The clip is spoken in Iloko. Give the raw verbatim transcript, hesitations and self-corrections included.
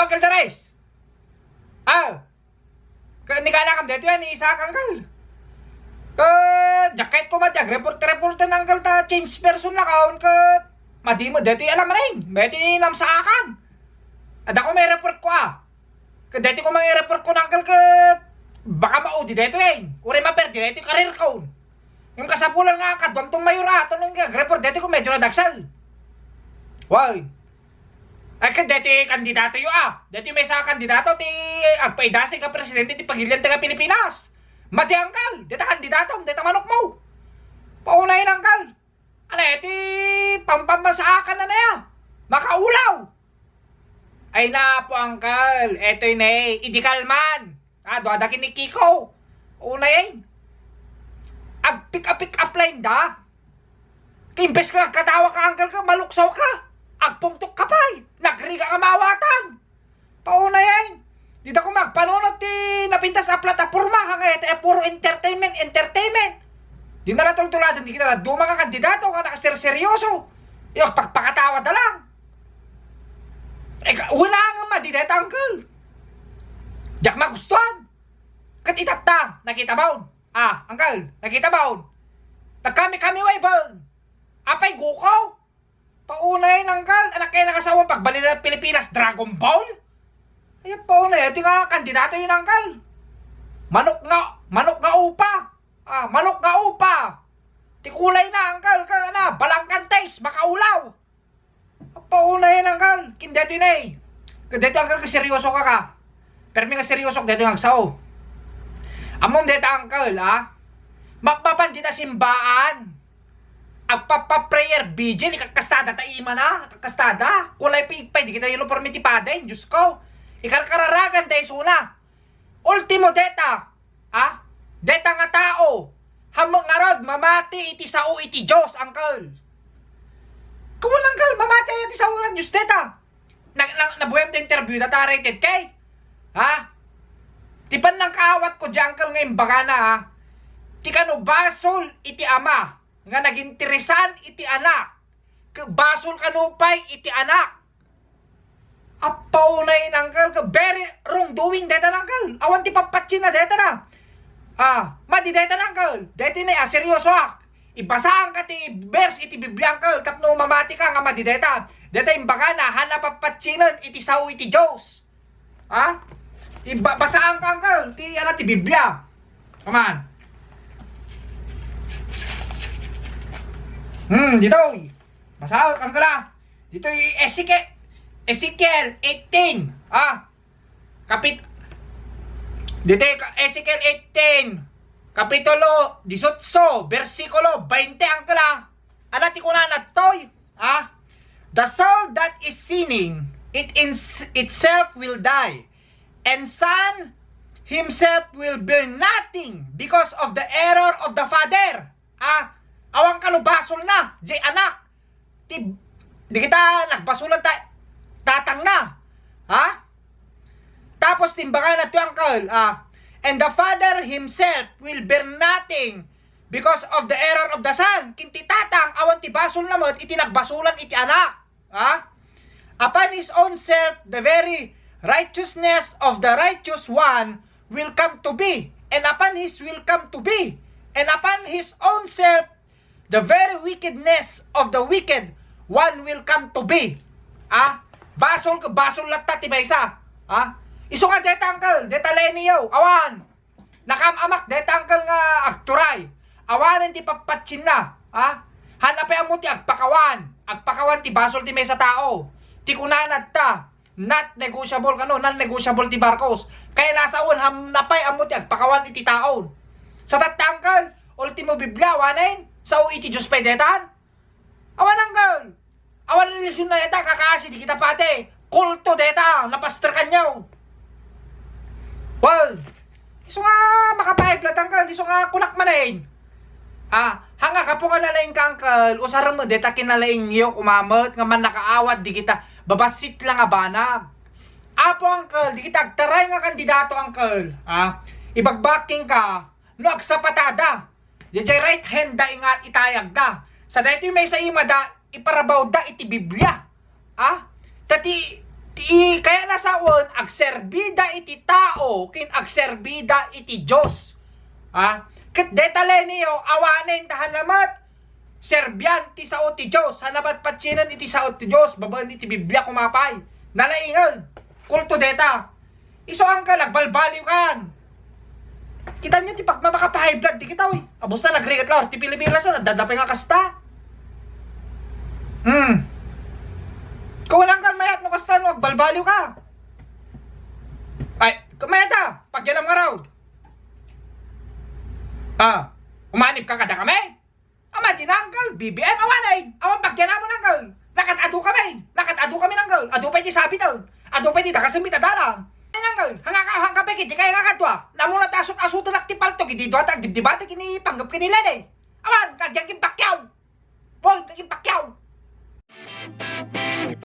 Uncle Dares. Ah. Ka, ni kanakam detoy, ni Isaac, uncle. Ka, jacket ko mati, ag-report-report, uncle, ta change person na kaon, ka, madi mo, detoy alam rin. Detoy namsaakan. Ada ko may report ko, ah. Ka, detoy ko may report ko, uncle, ka, baka maudi detoy, eh. Uray maperdi detoy karir ko. Yung kasapulan nga, kaduam tong mayor, ah, tanong ka, report detoy ko, medyo nadagsal. Why? Ay, ket deti kandidatoyo, ah. Deti maysa a kandidato ti agpaidasig a presidente ti pagilian taga Pilipinas. Madi, uncle, deta kandidatom, deta manokmo. Paunay, uncle. Ano, eh, ti pampamasakan na na ya. Makaulaw. Ay, napo, uncle. Etoy ne, idi kalman. Ah, duada ken ni Kiko. Unay, eh. Agpik-apik-up line da. Imbes nga agkatawa ka, uncle, ka, maluksaw ka. Agpungtok ka pay. Nagrigat nga maawatan. Paunay, ay. Dita ko magpanunot ti napintas a plataporma, nga iti, eh, puro entertainment, entertainment. Di na natultuladan, di kita duma nga kandidato nga nakaserseryoso. Yung pagpakatawa da lang. Eh, ka-, wala nga madi deta, uncle. Diak magustuhan. Ket itatta, nakita mo? Ah, uncle, nakita mo? Nagkami-kami wa ibon. Apay guko? Paunay, uncle, anak kayo nakasawa pagbalila Pilipinas, Dragon Ball? Ay, paunay, ito nga kandidato yun, uncle. Manok nga, manok nga upa. Ah, manok nga upa. Ti kulay na, uncle, ka na, balangkantes, makaulaw. Paunay, uncle, kin detoy ne. Ket detoy, uncle, ka seryoso ka ka. Permi nga seryoso, detoy nga agsao. Ammom deta, uncle, ah. Mapmapan dita simbaan. Agpapa-prayer vigil, ikakkastada ta imana, kakkastada. Kulay pigpay, di kita uniforme ti padayen, Diyos ko. Ikarkararagan da isuna. Ultimo deta, ah, deta nga tao, hammo ngarud mamati iti sao iti Dios, uncle. Kuman, uncle, mamati iti sao nga Dios deta. Na, na, nabuhem ti interview da ta rated kay, ha? Ti pannangkaawat ko di, uncle, nga imbagana, ha? Ti kano basol iti ama nga naginteresan iti anak, ket basol kano pay iti anak. Apaw na in, uncle, ka very wrongdoing deta, uncle. Awan ti papatsinna deta na. Ah, madi deta, uncle. Deti na, ah, seryoso ak. Ibasaan ka ti verse iti Biblia, uncle. Tapno mamati ka nga madi deta. Deta imbagana, haan a papatsinen iti sao iti Dios. Ha? Iba-, basaan ka, uncle. Ti, ano, ti Biblia. Come on. Hmm, ditoy. Basaak, uncle, ah. Ditoy Ezekiel, Ezekiel eighteen, ah. Kapit-, ditoy ka-, Ezekiel eighteen, kapitulo dieciocho, bersikulo twenty, uncle, ah. Ano ti kunana toy? Ah? "The soul that is sinning, it in-, itself will die, and son himself will bear nothing because of the error of the father." Ah, awan kano basolna, di anak. Ti, di kita nagbasolan ta, tatangna. Ha? Tapos timbangana ti uncle, ah, "And the father himself will bear nothing because of the error of the son." Kin ti tatang, awan ti basolna met iti nagbasolan iti anak. Ha? "Upon his own self, the very righteousness of the righteous one will come to be, and upon his will come to be, and upon his own self, the very wickedness of the wicked one will come to be." Ah, basol, basol latta ti maysa. Ah, isu nga deta, uncle, deta Lenny, yo, awan. Nakaam-amak deta, uncle, nga agturay. Awanen ti papatsinna, ha? Haan a pay ammo ti agpakawan. Agpakawan ti basol ti maysa tao. Ti kunana ta, not negotiable kano, non-negotiable ti Marcos. Kayat a sawen, haan a pay ammo ti agpakawan iti tao. Sa tatta, uncle, ultimo Biblia, awanen, sao iti Dios pay detan. Awan, uncle. Awan religion na ita, kakaasi, di kita pati. Kulto deta, napaster kanyaw. Well, isu nga makapaiblat, uncle, isu nga kunak manen. Ah, hanga kapo nga nalaing ka, uncle, usarem deta kinalaing yo kumamet nga mannakaawat di kita babasit lang a banag. Apo, uncle, di kita agtaray nga kandidato, uncle. Ah, ibagbaking ka, no agsapatada. Daydiay right hand da ingat itayag da. Sa daytoy maysa ima da, iparabaw da iti Biblia. Ah? Ta ti, Ti kayatna sawen, agserbida iti tao ken agserbida iti Dios. Ha? Ket deta, Lenny, o, awanen ta hanamet serbian ti sao ti Dios, hanamet patienen iti sao ti Dios babaen iti Biblia koma pay. Nalainged. Kulto deta. Isu, uncle, agbalbaliw kan. Kita niyo ti pagmamaka-high blood dagita, uy. Abus ta nagrigat la, ti Pilipinas, ah, nadadapay nga kasta. Hmm. Kulang kan mayat no kasta no agbalbaliw ka. Ay, mayat, ah, pagyanam nga raw. Ah, umanib ka kada kami? Ama, di na, uncle, B B M, awan ay. Awan pagyanamon, uncle. Nakat-adu kami. Nakat-adu kami, uncle. Adu pay ti sabit, eh. Adu pay ti dagasen mi tadala. Ay, uncle, hanga ka, hanga pay, kiti kaya nga kadua. Namuna ta asut-asutenak ti palto, kiti dua ta agdibdibati kini panggep kini Lene. Awan, kagyan kin Pacquiao. Paul, kagyan Pacquiao.